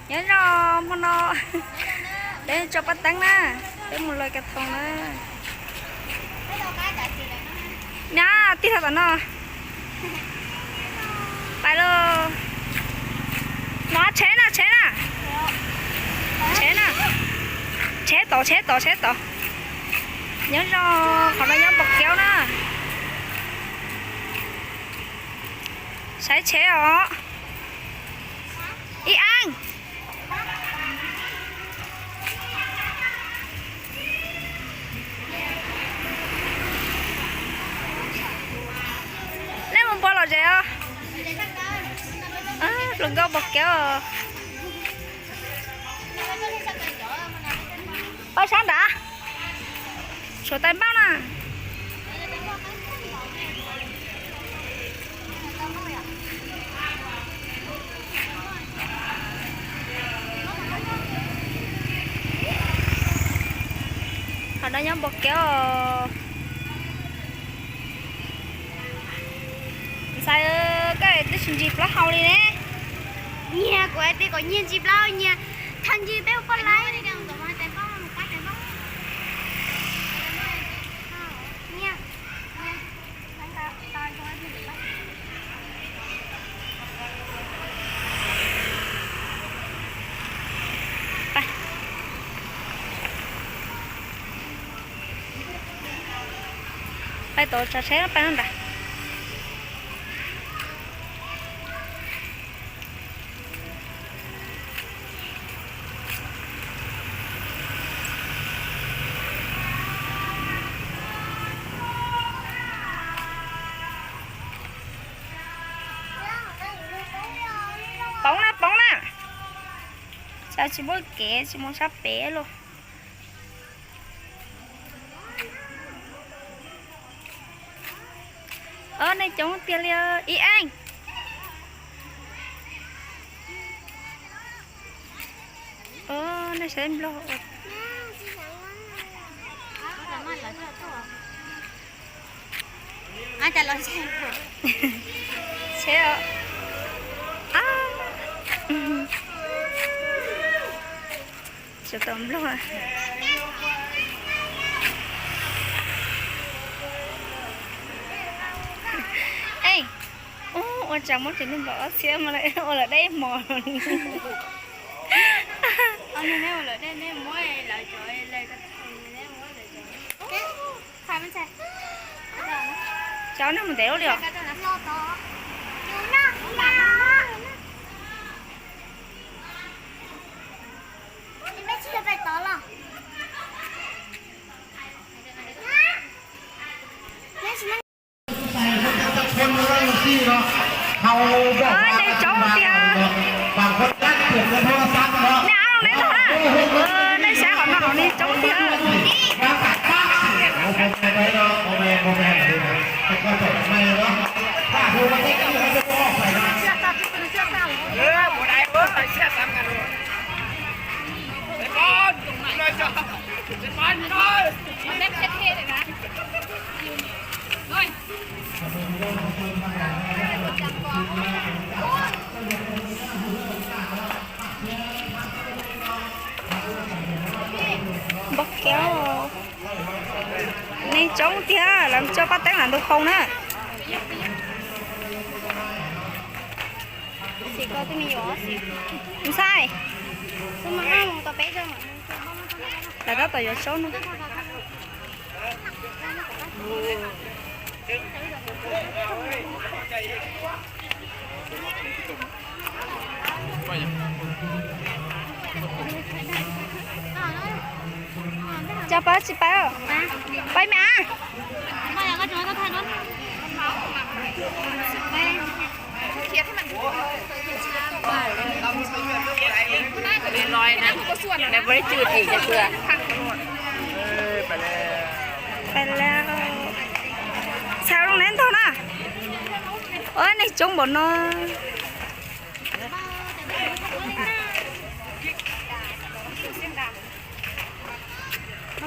Nyob zoo, hmo no peb tso paj teeb na, peb mus lawv kas thoos na. Nyob tij laug tom no. Pais lauj. No tsheb na, tsheb na. Tsheb na. Tsheb tod, tsheb tod, tsheb tod. Nyob zoo, qhov no nyob Npos Keub na. Saib tsheb os. Ib Eeb, nej mus npog lom zem os. Hluas nkauj Npos Keub os. Paj sab nrad, suav tais npauj na. Qhov no nyob Npos Keub os. Ntxhais, koj twb tsis ntsis plaub hau li ne. Nyiag, kuv hais tias kom nyiag ntsis plaub, nyiag thaum ntsis peb ua poj laib. Pais tod tsav tsheb pais no nrad. Poob na, poob na. Sab tsis muaj kev, tsis mus sab pem lauj. Os, nej coob tiag li os Ib Eeb. Nej saib nplog. Tsheb os. Tsis tau nplog. Ej, ua cas muab tsev neeg nplog ob txhiab mas ua lawm dej hmo. Cov neeg mus ntev li os. Nej coob tiag. Nej ab los neb tag na. Nej saib qhov no, qhov no coob tiag. Npog Keub, neeg coob tiag, lawv tso paj teeb lam ntug qhoo na. Ntxhais, lawv tab tom yuav tsaub no. Cov pab tsis pab, pab me ab. Pais lawm, txhav zoo neb ntog na. Ua neeg coob npaum no.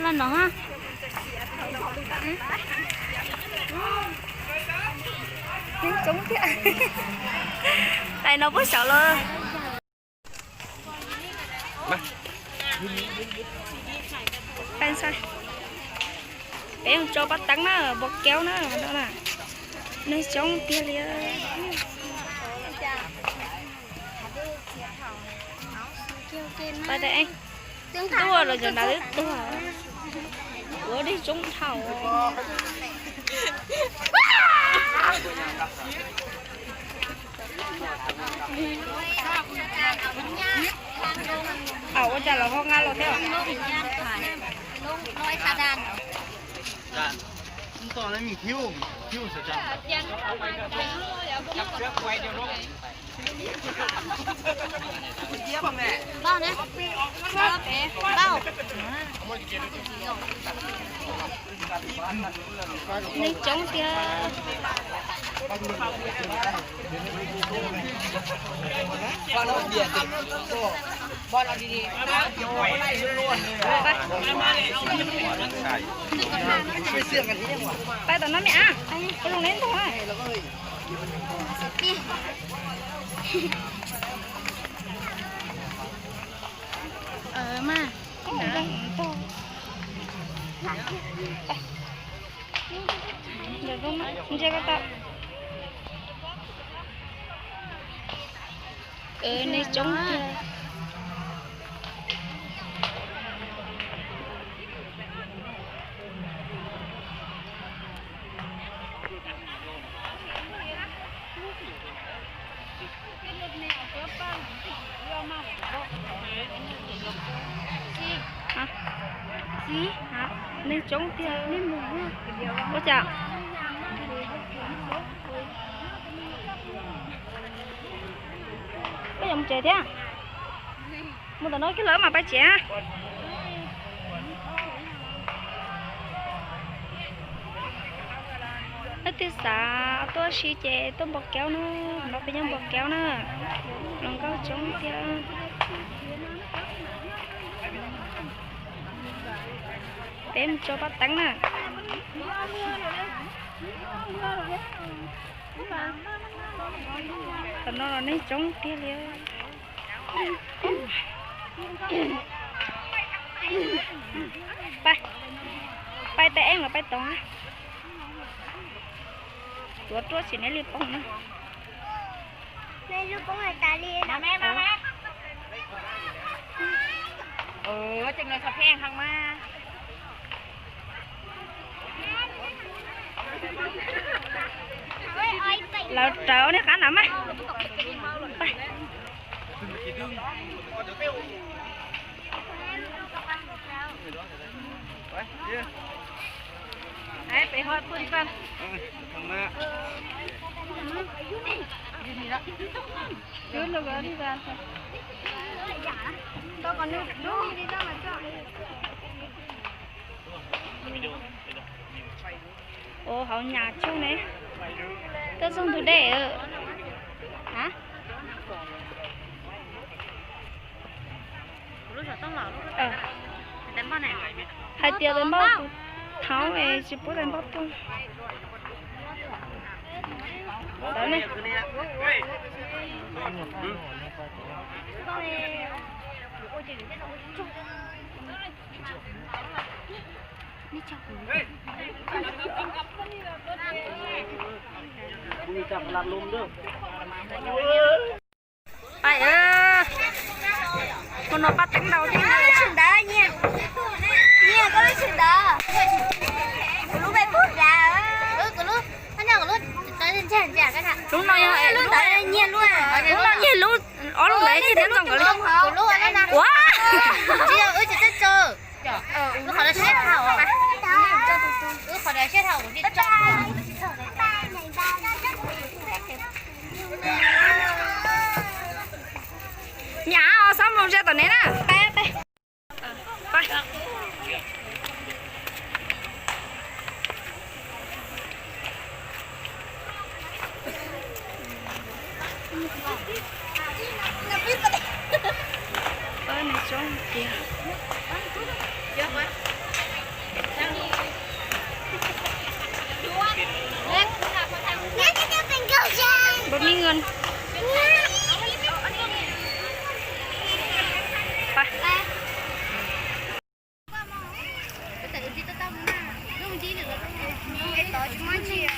Los no, neeg coob thiab. Tais no puab xyaum los. Peb tso pab teeb na, npua kaub na, neeg coob tiag li. Pab teeb, tuaj los cov nrad twb tuag, ua dej coob dhau. Ua cas los ho nqa los thiab. Neeg coob tiag. Pab tom no me ab, kuv lug neb ntog. Ntsia koj tau. Neeg coob tiag. Neeg coob tiag. Ua cas peb yuav mus tsev thiab? Mus tom no kiag lawm mas peb tsev. Leej twg xav tuaj si ces tuaj npua kaub na, no peb nyob npua kaub na, hluas nkauj coob tiag. Peb mus tso pab teeb na. Tom no los neeg coob tiag li. Pab, pab teeb los pab toov. Tuav ruaj tsis neb li poob na. Lawv rawv nej qab na mas. Ua hauv nyas tsuag ne. Tuaj txog ntug dej. Hais tias tais npauj kuv thaub es tsis pub tais npauj tuaj. Ntawd ne. Pais, mus no pab teeb ntau thiab. Nyiaj, nyiaj koj lub tshwm ntawd. Kuv lub peb pub nrad. Lub no yog lub ntawd nyiaj lub. Lub no nyiaj lub, ob lub ntawd nyiaj thiab ntxoov nkawd li. Ua, tsis yog, wb tsis txawj tso. Wb qhov siab dhau, wb qhov siab dhau kuv tsis tso. Nyab os, xob mloog ze tom neb na. Pab neeg coob tiag. Npawg Mib Nkawj. Pab. Tod tsis muaj ntsia.